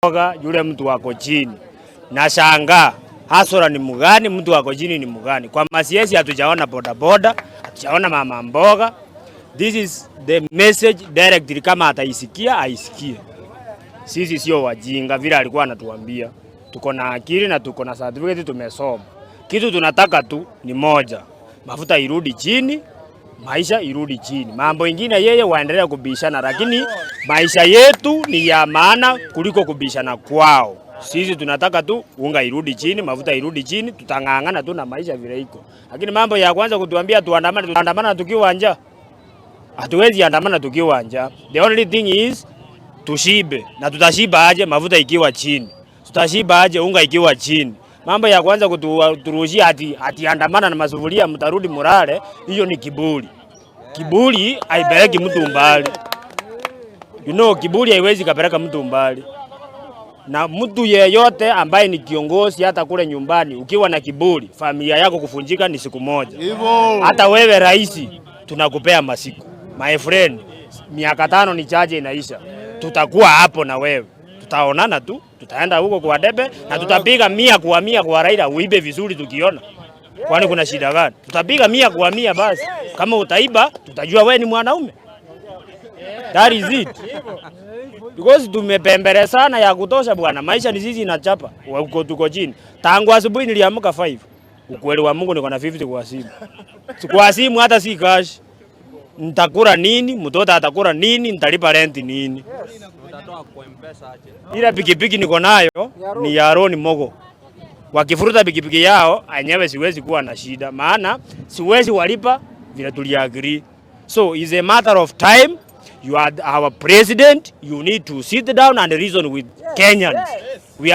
Mboga, yule mtu wako chini. Nashangaa hustler ni mgani, mtu wako chini ni mgani? Kwa ma CS hatujaona bodaboda, hatujaona mama mboga. This is the message directly, kama ataisikia aisikie. Sisi sio wajinga vile alikuwa anatuambia. Tuko na akili na tuko na certificate, tumesoma. Kitu tunataka tu ni moja, mafuta irudi chini, maisha irudi chini. Mambo ingine yeye waendelea kubishana, lakini maisha yetu ni ya maana kuliko kubishana kwao. Sisi tunataka tu unga irudi chini, mafuta irudi chini, tutang'ang'ana tu na maisha vile iko. Lakini mambo ya kwanza kutuambia tuandamane, tuandamana tukiwa njaa, hatuwezi andamana tukiwa njaa. The only thing is tushibe, na tutashiba aje mafuta ikiwa chini? Tutashiba aje unga ikiwa chini? Mambo ya kwanza kuturushia ati andamana na masufuria mtarudi murale, hiyo ni kiburi. Kiburi haipeleki mtu mbali. Kiburi haiwezi kapeleka mtu mbali. Na mtu yeyote ambaye ni kiongozi hata kule nyumbani, ukiwa na kiburi, familia yako kufunjika ni siku moja. Hivyo. Hata wewe rais, tunakupea masiku. My friend, miaka 5 ni chache inaisha. Tutakuwa hapo na wewe. Tutaonana tu, tutaenda huko kwa debe na tutapiga 100% kwa Raila, uibe vizuri tukiona. Kwani kuna shida gani? Tutapiga 100% basi. Kama utaiba, tutajua wewe ni mwanaume. That is it. Because tumepembele sana ya kutosha bwana. Maisha ni sisi inachapa. Huko tuko chini. Tangu asubuhi niliamka 5. Ukweli wa Mungu niko na 50 kwa simu. Kwa simu hata si cash. Nitakula nini? Mtoto atakula nini? Nitalipa rent nini? Ila pikipiki niko nayo ni ya Ron Mogo. Wakifuruta pikipiki yao enyewe siwezi kuwa na shida, maana siwezi walipa vile tuliagree. So it's a matter of time. You are our president. You need to sit down and reason with Kenyans.